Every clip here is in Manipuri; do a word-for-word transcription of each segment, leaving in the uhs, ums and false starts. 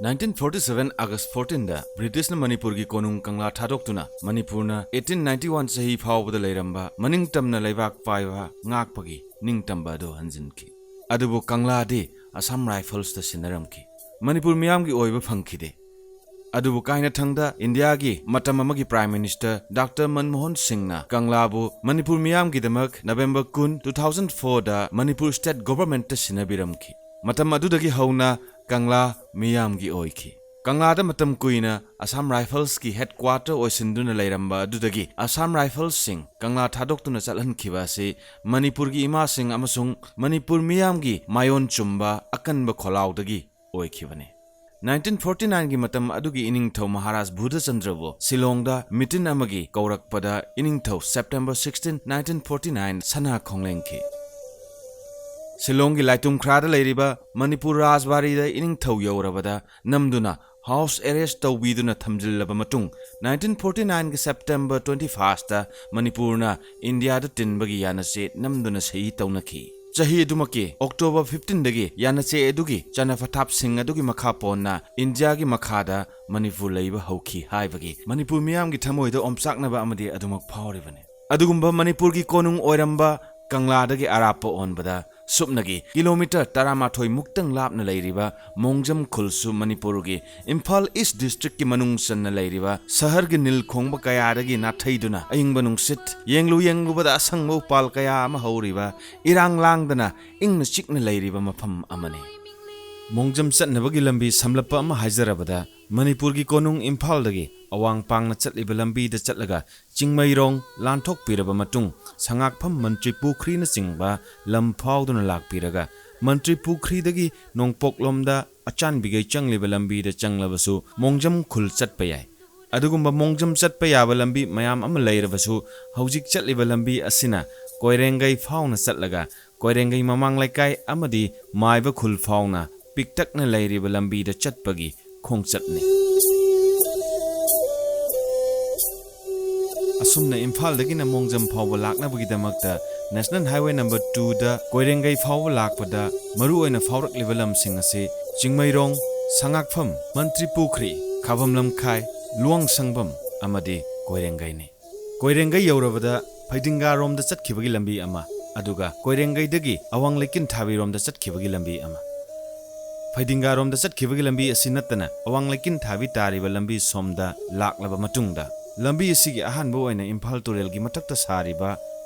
Nineteen forty seven August fourteen ꯗ ꯕ꯭ꯔꯤꯇꯤꯁꯅ ꯃꯅꯤꯄꯨꯔꯒꯤ ꯀꯣꯅꯨꯡ ꯀꯪꯂꯥ ꯊꯥꯗꯣꯛꯇꯨꯅ ꯃꯅꯤꯄꯨꯔꯅ eighteen ninety one ꯆꯍꯤ ꯐꯥꯎꯕꯗ ꯂꯩꯔꯝꯕ ꯃꯅꯤꯡꯇꯝꯅ ꯂꯩꯕꯥꯛ ꯄꯥꯏꯕ ꯉꯥꯛꯄꯒꯤ ꯅꯤꯡꯇꯝꯕ ꯑꯗꯨ ꯍꯟꯖꯤꯟꯈꯤ꯫ ꯑꯗꯨꯕꯨ ꯀꯪꯂꯥꯗꯤ ꯑꯁꯥꯝ ꯔꯥꯏꯐꯜꯁꯇ ꯁꯤꯟꯅꯔꯝꯈꯤ꯫ ꯃꯅꯤꯄꯨꯔ ꯃꯤꯌꯥꯝꯒꯤ ꯑꯣꯏꯕ ꯐꯪꯈꯤꯗꯦ꯫ ꯑꯗꯨꯕꯨ ꯀꯥꯏꯅꯊꯪꯗ ꯏꯟꯗꯤꯌꯥꯒꯤ ꯃꯇꯝ ꯑꯃꯒꯤ Prime Minister Doctor ꯃꯟꯃꯣꯍꯟ ꯁꯤꯡꯅ ꯀꯪꯂꯥꯕꯨ ꯃꯅꯤꯄꯨꯔ ꯃꯤꯌꯥꯝꯒꯤꯗꯃꯛ November ꯀꯨꯟ, two thousand four ꯗ ꯃꯅꯤꯄꯨꯔ State Governmentꯇ ꯁꯤꯟꯅꯕꯤꯔꯝꯈꯤ꯫ ꯃꯇꯝ ꯑꯗꯨꯗꯒꯤ ꯍꯧꯅ ꯀꯪꯂꯥ ꯃꯤꯌꯥꯝꯒꯤ ꯑꯣꯏꯈꯤ꯫ ꯀꯪꯂꯥꯗ ꯃꯇꯝ ꯀꯨꯏꯅ ꯑꯁꯥꯝ ꯔꯥꯏꯐꯜꯁꯀꯤ headquarter ꯑꯣꯏꯁꯤꯟꯗꯨꯅ ꯂꯩꯔꯝꯕ ꯑꯗꯨꯗꯒꯤ ꯑꯁꯥꯝ ꯔꯥꯏꯐꯜꯁꯁꯤꯡ ꯀꯪꯂꯥ ꯊꯥꯗꯣꯛꯇꯨꯅ ꯆꯠꯍꯟꯈꯤꯕ ꯑꯁꯤ ꯃꯅꯤꯄꯨꯔꯒꯤ ꯏꯃꯥꯁꯤꯡ ꯑꯃꯁꯨꯡ ꯃꯅꯤꯄꯨꯔ ꯃꯤꯌꯥꯝꯒꯤ ꯃꯥꯏꯑꯣꯟ ꯆꯨꯝꯕ ꯑꯀꯟꯕ ꯈꯣꯜꯂꯥꯎꯗꯒꯤ ꯑꯣꯏꯈꯤꯕꯅꯤ꯫ Nineteen forty nine ꯒꯤ ꯃꯇꯝ ꯑꯗꯨꯒꯤ ꯏꯅꯤꯡꯊꯧ ꯃꯍꯥꯔꯥꯖ ꯕꯨꯙꯆꯟꯗ꯭ꯔꯕꯨ ꯁꯤꯂꯣꯡꯗ ꯃꯤꯇꯤꯟ ꯑꯃꯒꯤ ꯀꯧꯔꯛꯄꯗ ꯏꯅꯤꯡꯊꯧ September sixteen, nineteen forty nine ꯁꯅꯥ ꯈꯣꯡꯂꯦꯡꯈꯤ꯫ ꯁꯤꯂꯣꯡꯒꯤ ꯂꯥꯏꯇꯨꯝꯈ꯭ꯔꯥꯗ ꯂꯩꯔꯤꯕ ꯃꯅꯤꯄꯨꯔ ꯔꯥꯖꯕꯥꯔꯤꯗ ꯏꯅꯤꯡꯊꯧ ꯌꯧꯔꯕꯗ ꯅꯝꯗꯨꯅ house arrest ꯇꯧꯕꯤꯗꯨꯅ ꯊꯝꯖꯤꯜꯂꯕ ꯃꯇꯨꯡ, nineteen forty nine ꯒꯤ September twenty first ꯃꯅꯤꯄꯨꯔꯅ ꯏꯟꯗꯤꯌꯥꯗ ꯇꯤꯟꯕꯒꯤ ꯌꯥꯅꯆꯦ ꯅꯝꯗꯨꯅ ꯁꯍꯤ ꯇꯧꯅꯈꯤ꯫ ꯆꯍꯤ ꯑꯗꯨꯃꯛꯀꯤ October fifteen ꯗꯒꯤ ꯌꯥꯅꯆꯦ ꯑꯗꯨꯒꯤ ꯆꯅ ꯄꯊꯥꯞꯁꯤꯡ ꯑꯗꯨꯒꯤ ꯃꯈꯥ ꯄꯣꯟꯅ ꯏꯟꯗꯤꯌꯥꯒꯤ ꯃꯈꯥꯗ ꯃꯅꯤꯄꯨꯔ ꯂꯩꯕ ꯍꯧꯈꯤ ꯍꯥꯏꯕꯒꯤ ꯃꯅꯤꯄꯨꯔ ꯃꯤꯌꯥꯝꯒꯤ ꯊꯃꯣꯏꯗ ꯑꯣꯝꯆꯥꯛꯅꯕ ꯑꯃꯗꯤ ꯑꯗꯨꯃꯛ ꯐꯥꯎꯔꯤꯕꯅꯤ꯫ ꯑꯗꯨꯒꯨꯝꯕ ꯃꯅꯤꯄꯨꯔꯒꯤ ꯀꯣꯅꯨꯡ ꯑꯣꯏꯔꯝꯕ ꯀꯪꯂꯥꯗꯒꯤ ꯑꯔꯥꯞꯄ ꯑꯣꯟꯕꯗ ꯁꯨꯞꯅꯒꯤ kilometre ꯇꯔꯥꯃꯥꯊꯣꯏ ꯃꯨꯛꯇꯪ ꯂꯥꯞꯅ ꯂꯩꯔꯤꯕ ꯃꯣꯡꯖꯝ ꯈꯨꯜꯁꯨ ꯃꯅꯤꯄꯨꯔꯒꯤ ꯏꯝꯐꯥꯜ East Districtꯀꯤ ꯃꯅꯨꯡ ꯆꯟꯅ ꯂꯩꯔꯤꯕ ꯁꯍꯔꯒꯤ ꯅꯤꯜ ꯈꯣꯡꯕ ꯀꯌꯥꯗꯒꯤ ꯅꯥꯊꯩꯗꯨꯅ ꯑꯌꯤꯡꯕ ꯅꯨꯡꯁꯤꯠ, ꯌꯦꯡꯂꯨ ꯌꯦꯡꯂꯨꯕꯗ ꯑꯁꯪꯕ ꯎꯄꯥꯜ ꯀꯌꯥ ꯑꯃ ꯍꯧꯔꯤꯕ ꯏꯔꯥꯡ ꯂꯥꯡꯗꯅ ꯏꯪꯅ ꯆꯤꯛꯅ ꯂꯩꯔꯤꯕ ꯃꯐꯝ ꯑꯃꯅꯤ꯫ ꯃꯣꯡꯖꯝ ꯆꯠꯅꯕꯒꯤ ꯂꯝꯕꯤ ꯁꯝꯂꯞꯄ ꯑꯃ ꯍꯥꯏꯖꯔꯕꯗ, ꯃꯅꯤꯄꯨꯔꯒꯤ ꯀꯣꯅꯨꯡ ꯏꯝꯐꯥꯜꯗꯒꯤ ꯑꯋꯥꯡ ꯄꯥꯡꯅ ꯆꯠꯂꯤꯕ ꯂꯝꯕꯤꯗ ꯆꯠꯂꯒ ꯆꯤꯡꯃꯩꯔꯣꯡ ꯂꯥꯟꯊꯣꯛꯄꯤꯔꯕ ꯃꯇꯨꯡ, ꯁꯉꯥꯛꯐꯝ ꯃꯟꯇ꯭ꯔꯤ ꯄꯨꯈ꯭ꯔꯤꯅꯆꯤꯡꯕ ꯂꯝ ꯐꯥꯎꯗꯨꯅ ꯂꯥꯛꯄꯤꯔꯒ, ꯃꯟꯇ꯭ꯔꯤ ꯄꯨꯈ꯭ꯔꯤꯗꯒꯤ ꯅꯣꯡꯄꯣꯛꯂꯣꯝꯗ ꯑꯆꯥꯟꯕꯤꯒꯩ ꯆꯪꯂꯤꯕ ꯂꯝꯕꯤꯗ ꯆꯪꯂꯕꯁꯨ ꯃꯣꯡꯖꯝ ꯈꯨꯜ ꯆꯠꯄ ꯌꯥꯏ꯫ ꯑꯗꯨꯒꯨꯝꯕ ꯃꯣꯡꯖꯝ ꯆꯠꯄ ꯌꯥꯕ ꯂꯝꯕꯤ ꯃꯌꯥꯝ ꯑꯃ ꯂꯩꯔꯕꯁꯨ, ꯍꯧꯖꯤꯛ ꯆꯠꯂꯤꯕ ꯂꯝꯕꯤ ꯑꯁꯤꯅ ꯀꯣꯏꯔꯦꯡꯒꯩ ꯐꯥꯎꯅ ꯆꯠꯂꯒ, ꯀꯣꯏꯔꯦꯡꯒꯩ ꯃꯃꯥꯡ ꯂꯩꯀꯥꯏ ꯑꯃꯗꯤ ꯃꯥꯏꯕ ꯈꯨꯜ ꯐꯥꯎꯅ ꯄꯤꯛꯇꯛꯅ ꯂꯩꯔꯤꯕ ꯂꯝꯕꯤꯗ ꯆꯠꯄꯒꯤ ꯈꯣꯡꯆꯠꯅꯤ꯫ ꯑꯁꯨꯝꯅ ꯏꯝꯐꯥꯜꯗꯒꯤꯅ ꯃꯣꯡꯖꯝ ꯐꯥꯎꯕ ꯂꯥꯛꯅꯕꯒꯤꯗꯃꯛꯇ National Highway number two ꯗ ꯀꯣꯏꯔꯦꯡꯒꯩ ꯐꯥꯎꯕ ꯂꯥꯛꯄꯗ ꯃꯔꯨꯑꯣꯏꯅ ꯐꯥꯎꯔꯛꯂꯤꯕ ꯂꯝꯁꯤꯡ ꯑꯁꯤ ꯆꯤꯡꯃꯩꯔꯣꯡ, ꯁꯉꯥꯛꯐꯝ, ꯃꯟꯇ꯭ꯔꯤ ꯄꯨꯈ꯭ꯔꯤ, ꯈꯥꯕꯝ ꯂꯝꯈꯥꯏ, ꯂꯨꯋꯥꯡꯁꯪꯕꯝ ꯑꯃꯗꯤ ꯀꯣꯏꯔꯦꯡꯒꯩꯅꯤ꯫ ꯀꯣꯏꯔꯦꯡꯒꯩ ꯌꯧꯔꯕꯗ ꯐꯩꯗꯤꯡꯒꯥꯔꯣꯝꯗ ꯆꯠꯈꯤꯕꯒꯤ ꯂꯝꯕꯤ ꯑꯃ, ꯑꯗꯨꯒ ꯀꯣꯏꯔꯦꯡꯒꯩꯗꯒꯤ ꯑꯋꯥꯡ ꯂꯩꯀꯤꯟ ꯊꯥꯕꯤꯔꯣꯝꯗ ꯆꯠꯈꯤꯕꯒꯤ ꯂꯝꯕꯤ ꯑꯃ꯫ ꯐꯩꯗꯤꯡꯒꯥꯔꯣꯝꯗ ꯆꯠꯈꯤꯕꯒꯤ ꯂꯝꯕꯤ ꯑꯁꯤ ꯅꯠꯇꯅ ꯑꯋꯥꯡ ꯂꯩꯀꯤꯟ ꯊꯥꯕꯤ ꯇꯥꯔꯤꯕ ꯂꯝꯕꯤ ꯁꯣꯝꯗ ꯂꯥꯛꯂꯕ ꯃꯇꯨꯡꯗ, ꯂꯝꯕꯤ ꯑꯁꯤꯒꯤ ꯑꯍꯥꯟꯕ ꯑꯣꯏꯅ ꯏꯝꯐꯥꯜ ꯇꯨꯔꯦꯜꯒꯤ ꯃꯊꯛꯇ ꯁꯥꯔꯤꯕ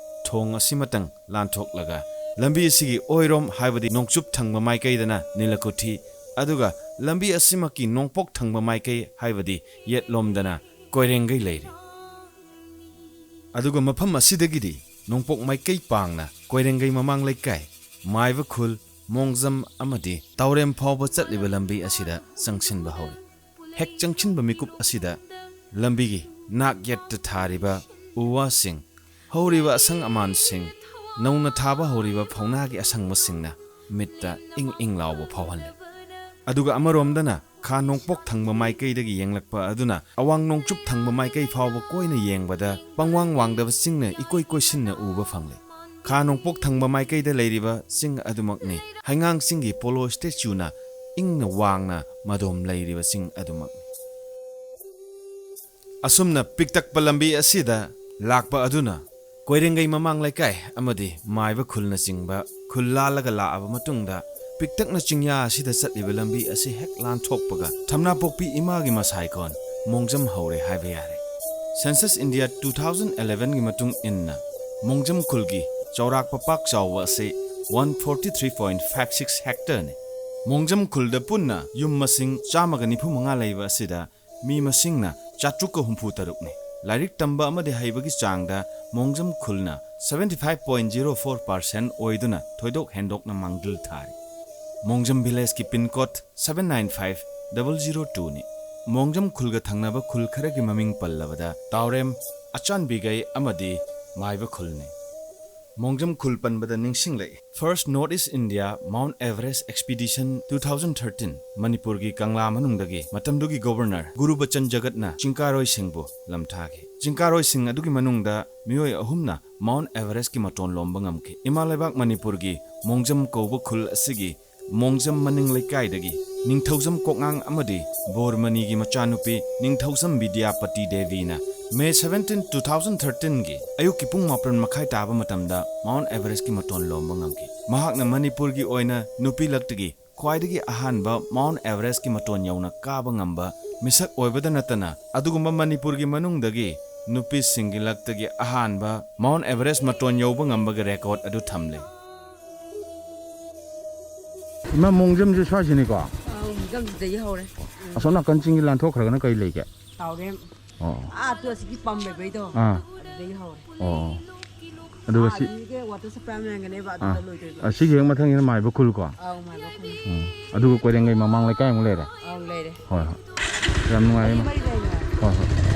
ꯊꯣꯡ ꯑꯁꯤꯃꯇꯪ ꯂꯥꯟꯊꯣꯛꯂꯒ, ꯂꯝꯕꯤ ꯑꯁꯤꯒꯤ ꯑꯣꯏꯔꯣꯝ, ꯍꯥꯏꯕꯗꯤ ꯅꯣꯡꯆꯨꯞ ꯊꯪꯕ ꯃꯥꯏꯀꯩꯗꯅ ꯅꯤꯂꯀꯨꯊꯤ, ꯑꯗꯨꯒ ꯂꯝꯕꯤ ꯑꯁꯤꯃꯛꯀꯤ ꯅꯣꯡꯄꯣꯛ ꯊꯪꯕ ꯃꯥꯏꯀꯩ, ꯍꯥꯏꯕꯗꯤ ꯌꯦꯠꯂꯣꯝꯗꯅ ꯀꯣꯏꯔꯦꯡꯒꯩ ꯂꯩꯔꯤ꯫ ꯑꯗꯨꯒ ꯃꯐꯝ ꯑꯁꯤꯗꯒꯤꯗꯤ ꯅꯣꯡꯄꯣꯛ ꯃꯥꯏꯀꯩ ꯄꯥꯡꯅ ꯀꯣꯏꯔꯦꯡꯒꯩ ꯃꯃꯥꯡ ꯂꯩꯀꯥꯏ, ꯃꯥꯏꯕ ꯈꯨꯜ, ꯃꯣꯡꯖꯝ ꯑꯃꯗꯤ ꯇꯥꯎꯔꯦꯝ ꯐꯥꯎꯕ ꯆꯠꯂꯤꯕ ꯂꯝꯕꯤ ꯑꯁꯤꯗ ꯆꯪꯁꯤꯟꯕ ꯍꯧꯔꯤ꯫ ꯍꯦꯛ ꯆꯪꯁꯤꯟꯕ ꯃꯤꯀꯨꯞ ꯑꯁꯤꯗ ꯂꯝꯕꯤꯒꯤ ꯅꯥꯛ ꯌꯦꯠꯇ ꯊꯥꯔꯤꯕ ꯎ ꯋꯥꯁꯤꯡ, ꯍꯧꯔꯤꯕ ꯑꯁꯪ ꯑꯃꯥꯟꯁꯤꯡ, ꯅꯧꯅ ꯊꯥꯕ ꯍꯧꯔꯤꯕ ꯐꯧꯅꯥꯒꯤ ꯑꯁꯪꯕꯁꯤꯡꯅ ꯃꯤꯠꯇ ꯏꯪ ꯏꯪ ꯂꯥꯎꯕ ꯐꯥꯎꯍꯜꯂꯤ꯫ ꯑꯗꯨꯒ ꯑꯃꯔꯣꯝꯗꯅ ꯈꯥ ꯅꯣꯡꯄꯣꯛ ꯊꯪꯕ ꯃꯥꯏꯀꯩꯗꯒꯤ ꯌꯦꯡꯂꯛꯄ ꯑꯗꯨꯅ ꯑꯋꯥꯡ ꯅꯣꯡꯆꯨꯞ ꯊꯪꯕ ꯃꯥꯏꯀꯩ ꯐꯥꯎꯕ ꯀꯣꯏꯅ ꯌꯦꯡꯕꯗ ꯄꯪꯋꯥꯡ ꯋꯥꯡꯗꯕ ꯆꯤꯡꯅ ꯏꯀꯣꯏ ꯀꯣꯏꯁꯤꯟꯅ ꯎꯕ ꯐꯪꯂꯤ꯫ ꯈꯥ ꯅꯣꯡꯄꯣꯛ ꯊꯪꯕ ꯃꯥꯏꯀꯩꯗ ꯂꯩꯔꯤꯕ ꯆꯤꯡ ꯑꯗꯨꯃꯛꯅꯤ꯫ ꯍꯩꯉꯥꯡ ꯆꯤꯡꯒꯤ ꯄꯣꯂꯣ ꯁ꯭ꯇꯦꯆꯨꯅ ꯏꯪꯅ ꯋꯥꯡꯅ ꯃꯗꯣꯝ ꯂꯩꯔꯤꯕ ꯆꯤꯡ ꯑꯗꯨꯃꯛꯅꯤ꯫ ꯑꯁꯨꯝꯅ ꯄꯤꯛꯇꯛꯄ ꯂꯝꯕꯤ ꯑꯁꯤꯗ ꯂꯥꯛꯄ ꯑꯗꯨꯅ ꯀꯣꯏꯔꯦꯡꯒꯩ ꯃꯃꯥꯡ ꯂꯩꯀꯥꯏ ꯑꯃꯗꯤ ꯃꯥꯏꯕ ꯈꯨꯜꯅꯆꯤꯡꯕ ꯈꯨꯜ ꯂꯥꯜꯂꯒ ꯂꯥꯛꯑꯕ ꯃꯇꯨꯡꯗ, ꯄꯤꯛꯇꯛꯅ ꯆꯤꯡꯌꯥ ꯑꯁꯤꯗ ꯆꯠꯂꯤꯕ ꯂꯝꯕꯤ ꯑꯁꯤ ꯍꯦꯛ ꯂꯥꯟꯊꯣꯛꯄꯒ ꯊꯝꯅꯥꯄꯣꯛꯄꯤ ꯏꯃꯥꯒꯤ ꯃꯁꯥꯏꯀꯣꯟ ꯃꯣꯡꯖꯝ ꯍꯧꯔꯦ ꯍꯥꯏꯕ ꯌꯥꯔꯦ꯫ Census India two thousand eleven ꯒꯤ ꯃꯇꯨꯡ ꯏꯟꯅ ꯃꯣꯡꯖꯝ ꯈꯨꯜꯒꯤ ꯆꯥꯎꯔꯥꯛꯄ ꯄꯥꯛ ꯆꯥꯎꯕ ꯑꯁꯤ one forty three point five six hectare ꯅꯤ꯫ ꯃꯣꯡꯖꯝ ꯈꯨꯜꯗ ꯄꯨꯟꯅ ꯌꯨꯝ ꯃꯁꯤꯡ ꯆꯥꯝꯃꯒ ꯅꯤꯐꯨ ꯃꯉꯥ ꯂꯩꯕ ꯑꯁꯤꯗ ꯃꯤ ꯃꯁꯤꯡꯅ ꯆꯥꯇ꯭ꯔꯨꯛꯀ ꯍꯨꯝꯐꯨ ꯇꯔꯨꯛꯅꯤ꯫ ꯂꯥꯏꯔꯤꯛ ꯇꯝꯕ ꯑꯃꯗꯤ ꯍꯩꯕꯒꯤ ꯆꯥꯡꯗ ꯃꯣꯡꯖꯝ ꯈꯨꯜꯅ seventy five point zero four percent ꯑꯣꯏꯗꯨꯅ ꯊꯣꯏꯗꯣꯛ ꯍꯦꯟꯗꯣꯛꯅ ꯃꯥꯡꯖꯤꯜ ꯊꯥꯔꯤ꯫ ꯃꯣꯡꯖꯝ ꯚꯤꯂꯦꯖꯀꯤ pin code seven nine five double zero two ꯅꯤ꯫ ꯃꯣꯡꯖꯝ ꯈꯨꯜꯒ ꯊꯪꯅꯕ ꯈꯨꯜ ꯈꯔꯒꯤ ꯃꯃꯤꯡ ꯄꯜꯂꯕꯗ ꯇꯥꯎꯔꯦꯝ, ꯑꯆꯥꯟꯕꯤꯒꯩ ꯑꯃꯗꯤ ꯃꯥꯏꯕ ꯈꯨꯜꯅꯤ꯫ ꯃꯣꯡꯖꯝ ꯈꯨꯜ ꯄꯟꯕꯗ ꯅꯤꯡꯁꯤꯡꯂꯛꯏ꯫ First North East India Mount Everest Expedition two thousand thirteen, ꯃꯅꯤꯄꯨꯔꯒꯤ ꯀꯪꯂꯥ ꯃꯅꯨꯡꯗꯒꯤ ꯃꯇꯝꯗꯨꯒꯤ ꯒꯣꯚꯔꯅꯔ ꯒꯨꯔꯨꯕꯆꯟ ꯖꯒꯠꯅ ꯆꯤꯡꯀꯥꯔꯣꯏꯁꯤꯡꯕꯨ ꯂꯝꯊꯥꯈꯤ꯫ ꯆꯤꯡꯀꯥꯔꯣꯏꯁꯤꯡ ꯑꯗꯨꯒꯤ ꯃꯅꯨꯡꯗ ꯃꯤꯑꯣꯏ ꯑꯍꯨꯝꯅ ꯃꯥꯎꯟꯠ ꯑꯦꯚꯔꯦꯁꯀꯤ ꯃꯇꯣꯟ ꯂꯣꯝꯕ ꯉꯝꯈꯤ꯫ ꯏꯃꯥ ꯂꯩꯕꯥꯛ ꯃꯅꯤꯄꯨꯔꯒꯤ ꯃꯣꯡꯖꯝ ꯀꯧꯕ ꯈꯨꯜ ꯑꯁꯤꯒꯤ ꯃꯣꯡꯖꯝ ꯃꯅꯤꯡ ꯂꯩꯀꯥꯏꯗꯒꯤ ꯅꯤꯡꯊꯧꯖꯝ ꯀꯣꯛꯉꯥꯡ ꯑꯃꯗꯤ ꯕꯣꯔꯃꯅꯤꯒꯤ ꯃꯆꯥꯅꯨꯄꯤ ꯅꯤꯡꯊꯧꯖꯝ ꯕꯤꯗ꯭ꯌꯥꯄꯇꯤ ꯗꯦꯕꯤꯅ ꯃꯦ ꯁꯕꯦꯟꯇꯤꯟ, ꯇꯨ ꯊꯥꯎꯖꯟ ꯊꯥꯔꯇꯤꯟꯒꯤ ꯑꯌꯨꯛꯀꯤ ꯄꯨꯡ ꯃꯥꯄꯟ ꯃꯈꯥꯏ ꯇꯥꯕ ꯃꯇꯝꯗ ꯃꯥꯎꯟ ꯑꯦꯚꯔꯦꯁꯀꯤ ꯃꯇꯣꯟ ꯂꯣꯝꯕ ꯉꯝꯈꯤ꯫ ꯃꯍꯥꯛꯅ ꯃꯅꯤꯄꯨꯔꯒꯤ ꯑꯣꯏꯅ ꯅꯨꯄꯤ ꯂꯛꯇꯒꯤ ꯈ꯭ꯋꯥꯏꯗꯒꯤ ꯑꯍꯥꯟꯕ ꯃꯥꯎꯟ ꯑꯦꯚꯔꯦꯁꯀꯤ ꯃꯇꯣꯟ ꯌꯧꯅ ꯀꯥꯕ ꯉꯝꯕ ꯃꯤꯁꯛ ꯑꯣꯏꯕꯗ ꯅꯠꯇꯅ, ꯑꯗꯨꯒꯨꯝꯕ ꯃꯅꯤꯄꯨꯔꯒꯤ ꯃꯅꯨꯡꯗꯒꯤ ꯅꯨꯄꯤꯁꯤꯡꯒꯤ ꯂꯛꯇꯒꯤ ꯑꯍꯥꯟꯕ ꯃꯥꯎꯟ ꯑꯦꯚꯔꯦꯁ ꯃꯇꯣꯟ ꯌꯧꯕ ꯉꯝꯕꯒꯤ ꯔꯦꯀꯣꯔꯗ ꯑꯗꯨ ꯊꯝꯂꯤ꯫ ꯏꯃꯥ, ꯃꯣꯡꯖꯝꯁꯦ ꯁ꯭ꯋꯥꯏꯁꯤꯅꯤꯀꯣ? ꯑꯥ, ꯃꯣꯡꯖꯝꯁꯤꯗꯒꯤ ꯍꯧꯔꯦ꯫ ꯑꯁꯣꯝ ꯅꯥꯀꯟ ꯆꯤꯡꯒꯤ ꯂꯥꯟꯊꯣꯛꯈ꯭ꯔꯒꯅ ꯀꯩ ꯂꯩꯒꯦ? ꯇꯥꯎꯔꯦꯝ꯫ ꯑꯣ꯫ ꯑꯥ, ꯇꯨ ꯑꯁꯤꯒꯤ ꯄꯝ ꯂꯩꯕꯩꯗꯣ꯫ ꯑꯥ꯫ ꯑꯗꯨꯗꯒꯤ ꯍꯧꯔꯦ꯫ ꯑꯣ꯫ ꯑꯗꯨꯒ ꯁꯤ ꯑꯥ, ꯑꯗꯨꯒꯤ ꯋꯥꯇꯔ ꯁꯄ꯭ꯂꯥꯏ ꯑꯃ ꯂꯩꯔꯝꯒꯅꯦꯕ, ꯑꯥ꯫ ꯑꯗꯨꯗ ꯂꯣꯏꯗꯣꯏꯕ꯫ ꯑꯁꯤꯒꯤ ꯍꯦꯛ ꯃꯊꯪꯁꯤꯅ ꯃꯥꯏꯕ ꯈꯨꯜꯀꯣ? ꯑꯥꯎ, ꯃꯥꯏꯕ ꯈꯨꯜ꯫ ꯎꯝ꯫ ꯑꯗꯨꯒ ꯀꯣꯏꯔꯦꯡꯒꯩ ꯃꯃꯥꯡ ꯂꯩꯀꯥꯏ ꯑꯃꯨꯛ ꯂꯩꯔꯦ? ꯑꯥꯎ, ꯂꯩꯔꯦ꯫ ꯍꯣꯏ, ꯍꯣꯏ꯫ ꯌꯥꯝ ꯅꯨꯡꯉꯥꯏꯔꯦ, ꯃꯔꯤ ꯏꯃꯥ꯫ ꯃꯔꯤ ꯂꯩꯔꯦ꯫ ꯍꯣꯏ, ꯍꯣꯏ꯫